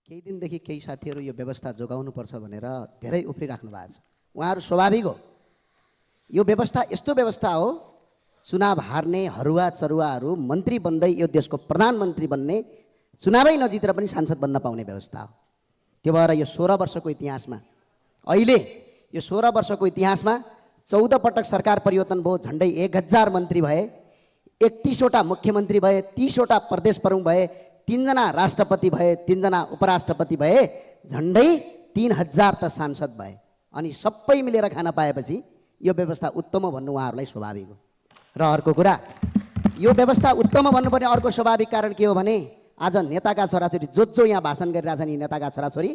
केही दिनदेखि केही साथीहरू यो व्यवस्था जोगाउनुपर्छ भनेर धेरै उफ्रिराख्नु भएको छ। उहाँहरू स्वाभाविक हो, यो व्यवस्था यस्तो व्यवस्था हो, चुनाव हार्ने हरुवा चरुवाहरू मन्त्री बन्दै यो देशको प्रधानमन्त्री बन्ने, चुनावै नजितेर पनि सांसद बन्न पाउने व्यवस्था हो। त्यो भएर यो 16 वर्षको इतिहासमा, अहिले यो 16 वर्षको इतिहासमा 14 पटक सरकार परिवर्तन भयो, झन्डै 1000 मन्त्री भए, 31वटा मुख्यमन्त्री भए, 30वटा प्रदेश प्रमुख भए, 3 जना राष्ट्रपति भए, 3 जना उपराष्ट्रपति भए, झन्डै 3000 त सांसद भए। अनि सबै मिलेर खान पाएपछि यो व्यवस्था उत्तम हो भन्नु उहाँहरूलाई स्वाभाविक हो। र अर्को कुरा, यो व्यवस्था उत्तम भन्नुपर्ने अर्को स्वाभाविक कारण के हो भने आज नेताका छोराछोरी जो यहाँ भाषण गरिरहेछन्, यी नेताका छोराछोरी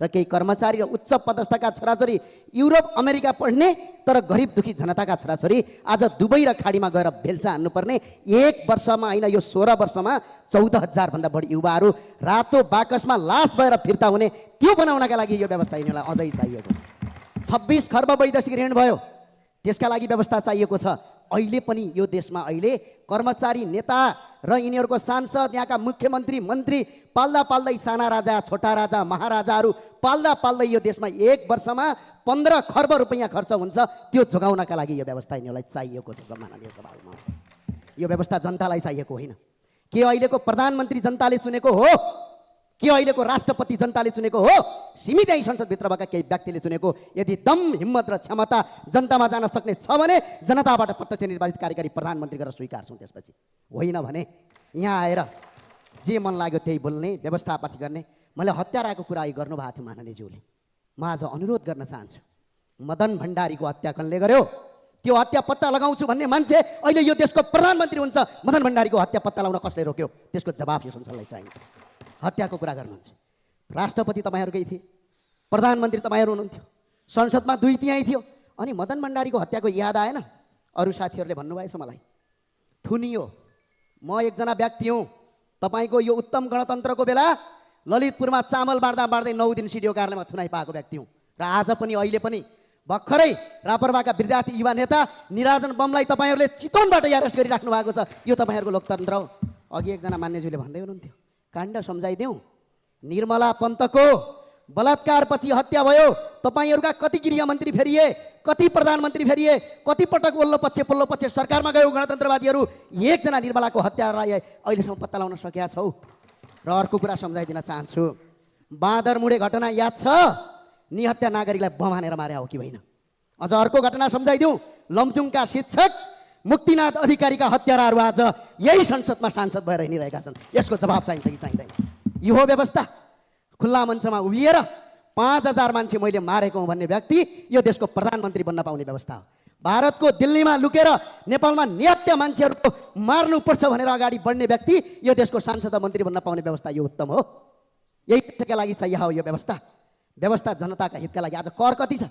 र केही कर्मचारी र उच्च पदस्थका छोराछोरी युरोप अमेरिका पढ्ने तर गरिब दुखी जनताका छोराछोरी आज दुबई र खाडीमा गएर बेल्चा हान्नुपर्ने, 1 वर्षमा होइन यो 16 वर्षमा 14,000 भन्दा बढी युवाहरू रातो बाकसमा लास भएर फिर्ता हुने, त्यो बनाउनका लागि यो व्यवस्था यिनीहरूलाई अझै चाहिएको छ। 26 खर्ब वैदेशिक ऋण भयो, त्यसका लागि व्यवस्था चाहिएको छ। अहिले पनि यो देशमा अहिले कर्मचारी, नेता र यिनीहरूको सांसद, यहाँका मुख्यमन्त्री, मन्त्री पाल्दा पाल्दै साना राजा, छोटा राजा, महाराजाहरू पाल्दा पाल्दै यो देशमा 1 वर्षमा 15 खर्ब रुपैयाँ खर्च हुन्छ। त्यो जोगाउनका लागि यो व्यवस्था यिनीहरूलाई चाहिएको छ। माननीय सभामा यो व्यवस्था जनतालाई चाहिएको होइन। के अहिलेको प्रधानमन्त्री जनताले चुनेको हो? के अहिलेको राष्ट्रपति जनताले चुनेको हो? सीमित यही संसदभित्र भएका केही व्यक्तिले चुनेको। यदि दम, हिम्मत र क्षमता जनतामा जान सक्ने छ भने जनताबाट प्रत्यक्ष निर्वाचित कार्यकारी प्रधानमन्त्री गरेर स्वीकार्छौँ। त्यसपछि होइन भने यहाँ आएर जे मन लाग्यो त्यही बोल्ने, व्यवस्थापाठी गर्ने। मैले हत्याराको कुरा गर्नुभएको थियो माननीयज्यूले, म आज अनुरोध गर्न चाहन्छु, मदन भण्डारीको हत्या कसले गर्यो? त्यो हत्या पत्ता लगाउँछु भन्ने मान्छे अहिले यो देशको प्रधानमन्त्री हुन्छ, मदन भण्डारीको हत्या पत्ता लगाउन कसले रोक्यो? त्यसको जवाफ यो संसदलाई चाहिन्छ। हत्याको कुरा गर्नुहुन्छ, राष्ट्रपति तपाईँहरूकै थिए, प्रधानमन्त्री तपाईँहरू हुनुहुन्थ्यो, संसदमा 2 तिहाई थियो, अनि मदन भण्डारीको हत्याको याद आएन? अरू साथीहरूले भन्नुभएछ मलाई, थुनियो। म एकजना व्यक्ति हुँ, तपाईँको यो उत्तम गणतन्त्रको बेला ललितपुरमा चामल बाँड्दा बाँड्दै 9 दिन सिडिओ कार्यालयमा थुनाइ पाएको व्यक्ति हुँ। र आज पनि, अहिले पनि भर्खरै रापरपाका विद्यार्थी युवा नेता निराजन बमलाई तपाईँहरूले चितवनबाट एरेस्ट गरिराख्नु भएको छ। यो तपाईँहरूको लोकतन्त्र हो? अघि एकजना मान्यज्यूले भन्दै हुनुहुन्थ्यो, काण्ड सम्झाइदेऊ, निर्मला पन्तको बलात्कारपछि हत्या भयो, तपाईँहरूका कति गृहमन्त्री फेरिए, कति प्रधानमन्त्री फेरिए, कति पटक वल्लो पक्ष सरकारमा गयो गणतन्त्रवादीहरू, एकजना निर्मलाको हत्यालाई अहिलेसम्म पत्ता लगाउन सकेका छौ? र अर्को कुरा सम्झाइदिन चाहन्छु, बाँदरमुढे घटना याद छ? निहत्या नागरिकलाई बम हानेर मारे हो कि होइन? अझ अर्को घटना सम्झाइदिउँ, लमजुङका शिक्षक मुक्तिनाथ अधिकारीका हत्याराहरू आज यही संसदमा सांसद भएर हिँडिरहेका छन्। यसको जवाब चाहिन्छ कि चाहिँदैन? यो हो व्यवस्था? खुल्ला मञ्चमा उभिएर 5000 मान्छे मैले मारेको हुँ भन्ने व्यक्ति यो देशको प्रधानमन्त्री बन्न पाउने व्यवस्था हो? भारतको दिल्लीमा लुकेर नेपालमा निहत्या मान्छेहरूको मार्नुपर्छ भनेर अगाडि बढ्ने व्यक्ति यो देशको सांसद मन्त्री बन्न पाउने व्यवस्था यो उत्तम हो? यही का लागि चाहिए हो यो व्यवस्था? व्यवस्था जनताका हितका लागि। आज कर कति छ?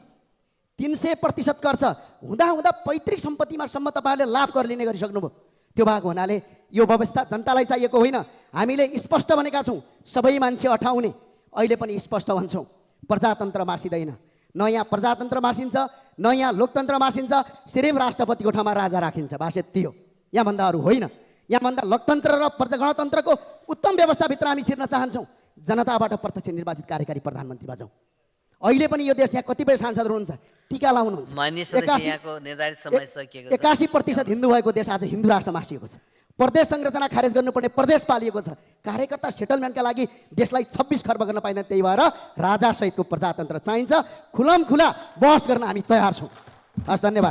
300% कर छ। हुँदा हुँदा पैतृक सम्पत्तिमा सम्म तपाईँहरूले लाभ कर लिने गरिसक्नुभयो। त्यो भएको हुनाले यो व्यवस्था जनतालाई चाहिएको होइन। हामीले स्पष्ट भनेका छौँ, सबै मान्छे अठाउने। अहिले पनि स्पष्ट भन्छौँ, प्रजातन्त्र मासिँदैन। न यहाँ प्रजातन्त्र मासिन्छ, न यहाँ लोकतन्त्र मासिन्छ। सिर्फ राष्ट्रपतिको ठाउँमा राजा राखिन्छ, बास यति हो। यहाँभन्दा अरू होइन। यहाँभन्दा लोकतन्त्र र गणतन्त्रको उत्तम व्यवस्थाभित्र हामी छिर्न चाहन्छौँ। जनताबाट प्रत्यक्ष निर्वाचित कार्यकारी प्रधानमन्त्री बजाउँ। अहिले पनि यो देश यहाँ कतिपय सांसदहरू हुनुहुन्छ, टिका लाउनुहुन्छ। 81% हिन्दू भएको देश आज हिन्दू राष्ट्र मासिएको छ। प्रदेश संरचना खारेज गर्नुपर्ने प्रदेश पालिएको छ। कार्यकर्ता सेटलमेन्टका लागि देशलाई 26 खर्ब गर्न पाइँदैन। त्यही भएर राजासहितको प्रजातन्त्र चाहिन्छ। खुलम खुला बहस गर्न हामी तयार छौँ। हस्, धन्यवाद।